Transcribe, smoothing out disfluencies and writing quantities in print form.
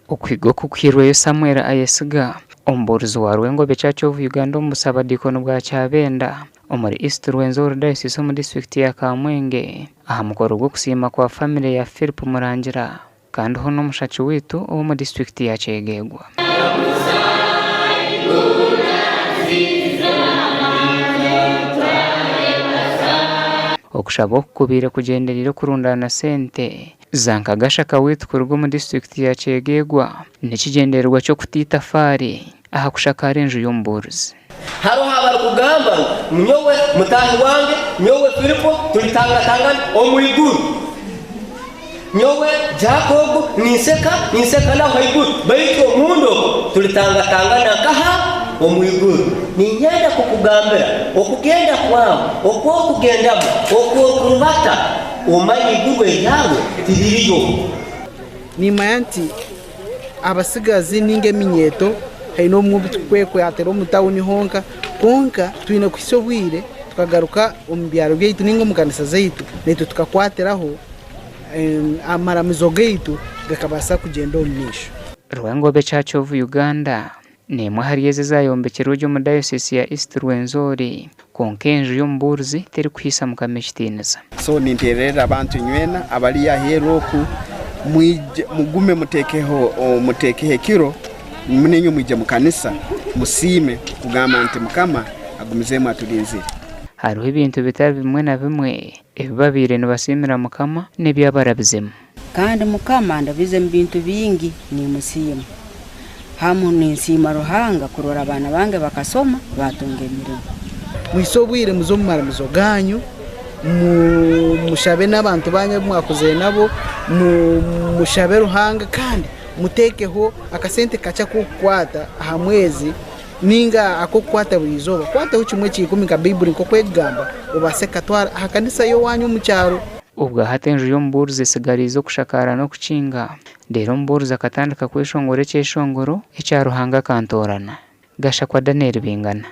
Okuhiga oku kuhairweyo Samuel Ayesiga, omubuurizi wa Rwengobe Church of Uganda omu busabadiikoni bwa Kyabenda omuri East Rwenzori Diocese omu disiturikiti ya Kamwenge aha mukoro gw'okusiima kwa famire ya Philip Murangira kandi ho n'omushaki waitu ow'omu disiturikiti ya Kyegegwa. Okushaba oku kubaire kugyendereire okurundaana sente za nkagashaka waitu kuruga omu disiturikiti ya Kyegegwa n'ekigyendererwa ky'okuta itafaari aha kushakaara enju y'omubuurizi. Haroho abarukugamba ngu, Nyowe, mutaahi wange, nyowe Filipo, tulitangatangana omu iguru. Nyowe, Jakobo, ninseka, ninseka nawe haiguru, baitu omunda oku tulitangatangana nkaha? Omu iguru. Niinyenda kukugambira, okugenda kwawe okw'orukugendamu, okw'orukurubata, omanye iguru eryawe tiririyo. Nimanya nti abatsigazi ninga eminyeeto haine obumwe obu turikwekwatira omu tawuni honka kwonka twine kuhitsya obwire tukagaruka omu byaro byaitu ninga omu kanisa zaitu naitwe tukakwatiraho amaramizo gaitu gakabaasa kugyenda omu maisho. Rwengobe Church of Uganda n'emwe ahari ezo ezayombekirwe gye omu Diocese ya East Rwenzori kwonka enju y'omubuurizi terikuhaisa Mukama ekitiinisa. So ninteererera abantu inywena abari aheeru oku, mwije mugume muteekeho muteekeho ekiro nainywe mwije mu kanisa musiime kugamba nti Mukama agumizeemu aturinzire. Hariho ebintu bitari bimwe na bimwe ebi babaire nibasiimira Mukama n'ebi abarabizemu. Kandi Mukama andabize omu bintu bingi, nimusiima. Hamu ninsiima Ruhanga kurora abaana bange bakasoma baatunga emirimo. Muhitsye obwire muze omu maramizo gaanyu, mushabe n'abantu baanyu abu mwakuzire nabo, mushabe Ruhanga kandi muteekeho akasente kakye ak'okukwata aha mwezi nainga ak'okukwata buri izooba. Kwataho kimwe kya ikumi nka Baiburi nk'oku erikugamba, obaase kukatwara aha kanisa y'owaanyu omu kyaro. Obwa hati enju y'omubuurizi etsigariize okushakaara n'okukinga. Reero omubuurizi akatandika kweshongora ekyeshongoro ekya Ruhanga akantoorana. Gashakwa Daniel Bingana.